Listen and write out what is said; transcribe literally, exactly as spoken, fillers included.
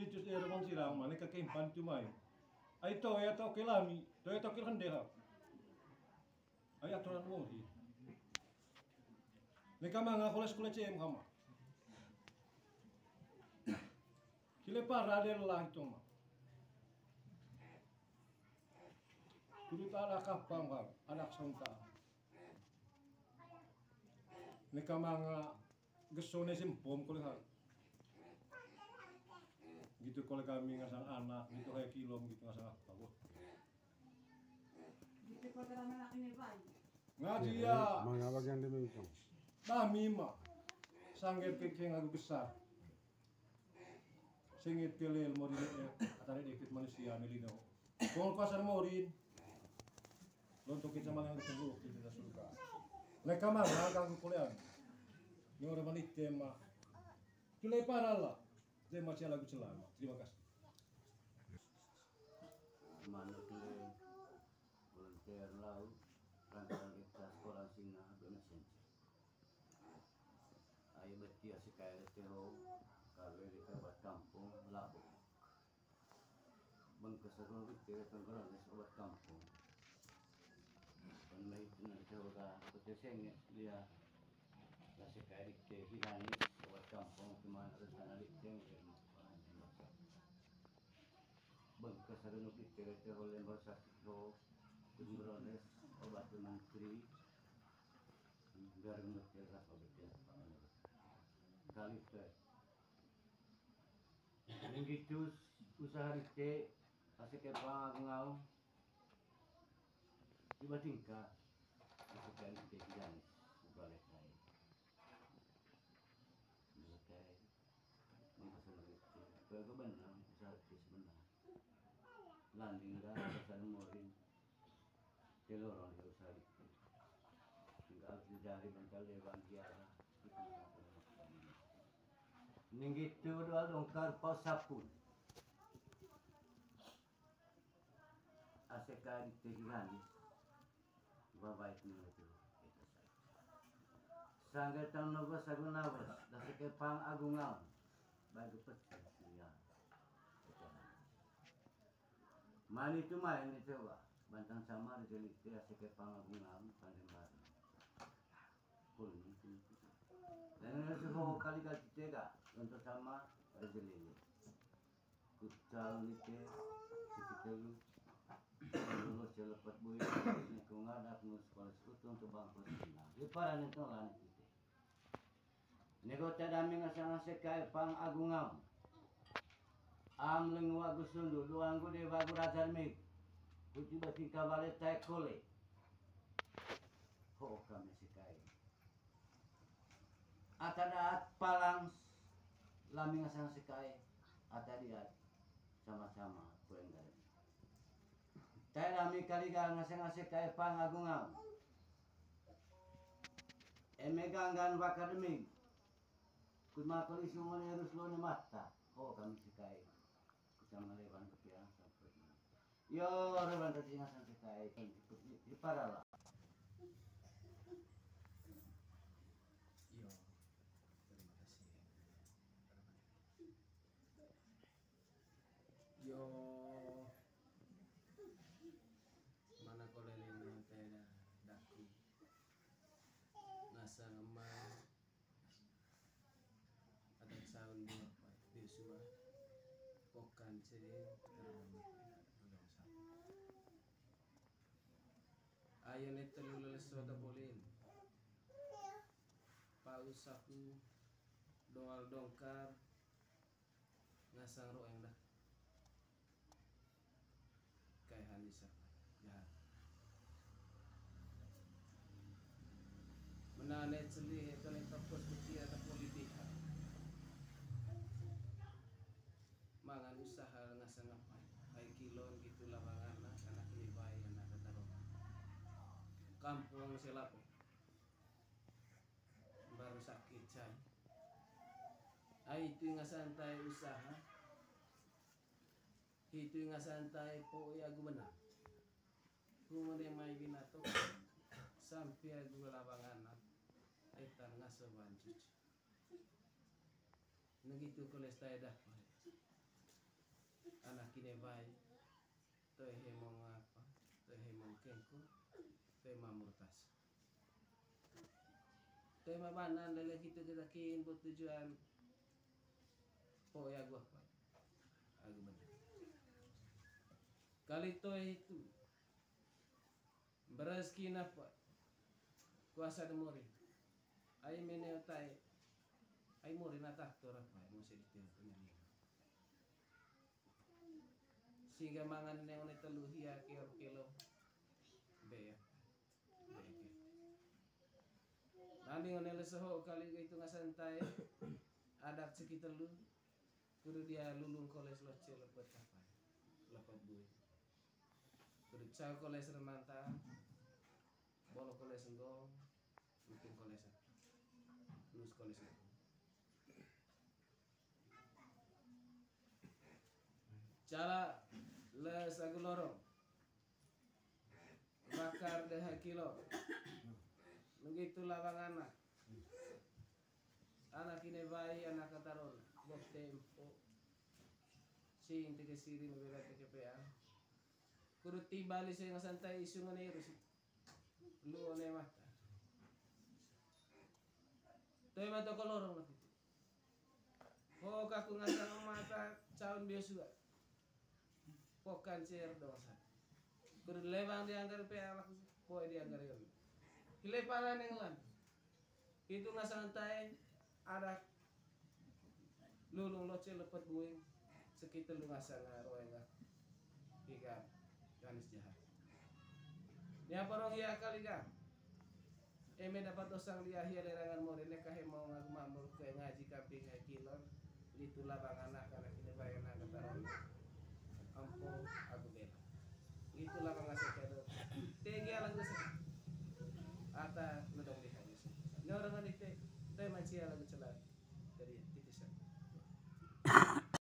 Itu dia orang sirang mana kakek empan tu mai. Ai to ya to kelami, to ya to kelande ha. Ai aturan mori. Neka manga koles kule cem kama. Kile para de lah itu ma. Kudu ta ada kapang kan, ada sonta. Neka manga geso ne sempom kole ha. Gitu kole kami ngasang anak, gitu kayak kilom gitu ngasang apa boh. Gitu kole kami anak ini baik. Ngaji ya. Manga bagian demi itu. Kami ma. Sangget kekeng aku besar. Singit kelel morin, eh, atare dekit manusia melino. Kong pasar morin. Lontok kita malang ketemu kita surga. Leka mana aku kuliah. Ni orang manit tema. Tulai parala. Tema sia lagu celana. Terima kasih. Mana tulai volunteer lau rangkaian kita sekolah Sina dua mesin. Ai beti ase kae lete ho, kawe lete obat kampung, labo. Bengkes aku lete lete nggerones obat kampung. Kan mai tena lete ho ka, kote senge dia. Ase kae lete hilani obat kampung, kemana rencana lete nggerones. Bengkes aku lete lete ho lembar sakit ho, nggerones obat menteri. Garing betul lah, betul. Kali itu. Ninggitu usaha rite, ase kae pang aku ngau. Tiba tingkah, ase kae rite kian, balik kae. Balik kae. Ini pasal rite. Kalau benar, usaha rite sebenar. Landing dah, pasal morin. Telorong dia usah itu. Tinggal dijari bentar dia bang dia lah. Ninggitu doa dongkar pau sapun. Ase kae ditehiran. Babaik nang itu. Sangga tang nobos agu nabos. Dase kae pang agu ngau. Bagu pecah sia. Mani tu main ni coba. Bantang sama rezeki tia seke pang agu ngau pandembar. Pun itu. Dan nasi ho kali kali tega untuk sama rezeki. Kucal ni te, siki telu. Lulus ya lepat bui, ni ku ngadak nu sekolah sekutu untuk bangku sina. Di paran itu lah ni te. Nego tadami ngasang ase kae pang agu ngau. Am lengu agu sundu, luanggu de bagu rajar mig. Kuti bating kabale tae kole. Ho kami ase kae. Ata daat palang lami ngasang ase kae. Ata diat sama-sama kueng garet. Tae lami kaliga ngasang ase kae pang agu ngau. Eme ganggan bakar demig. Kut mako lisung one harus lone mata. Ho kami sekai. Kut sama lewan kepiang sampai. Yo, lewan tadi ngasang sekai. Di parala. Yo, terima kasih. Yo, mana koleleng tena daku. Ngasang ema. Adan saun dua pa, Yosua. Pokan sini, terang. Ayo ne telu leles soda bolin. Paus aku doal dongkar. Ngasang roeng dah. Kai hani sa. Jahat. Menane celi, itu ne tokos beti atau politik. Mangan usaha ngasang apa? Ai kilon gitu labangan, anak ini bayi, anak ketaruh. Kampung selapo. Baru sakit, cai. Ai itu ngasang tai usaha. Hitu inga santai po ya agu menang. Ku mene mai binato. Sampe agu lawangan. Aitan ngaso bancuc. Negitu koles tai dah. Anak kine bai. Toe hemong apa? Toe hemong kengku. Toe mamurtas. Toe mabanan lele kita kita kin buat tujuan. Po ya gua apa? Aku bener. Kali toe itu. Beres kina apa? Kuasa de mori. Ai mene otai. Ai mori na tak tora apa? Mau sedikit punya. Sehingga mangan ne one telu hia kior kilo. Be ya. Be ya. Nani one leseho kali itu ngasan tai. Adat seki telu. Kudu dia lulung koles loce lepet apa? Lepet bui. Kudu cau koles remanta. Bolo koles enggong. Lutung koles. Lus koles enggong. Cala le sagu lorong. Bakar de hakilo. Nunggi tu lawang anak. Anak kine bai, anak kataron. Bok tempo. Sing teke siri, mabela teke pea. Kudu tiba li sing santai isu ngene irus. Lu one mata. Toe mata kolorong mati. Ho kaku ngasang mata caun biosua. Pokan cer dosa. Kudu lewang dianggar pe alak boy dianggar yon. Hile para nenglan. Itu ngasang tai ada lulung loce lepet buing. Sekitar lu ngasang roe nga. Ikan ganis jahat. Ni apa rong ya kali ka? Eme dapat osang dia hia lerangan mori ne kahe mau ngaku mamur ke ngaji kamping hai kilon. Litu labang anak anak ini bayar anak ketaran. Ampo aku bela. Litu labang aset kedo. Tegi alang aset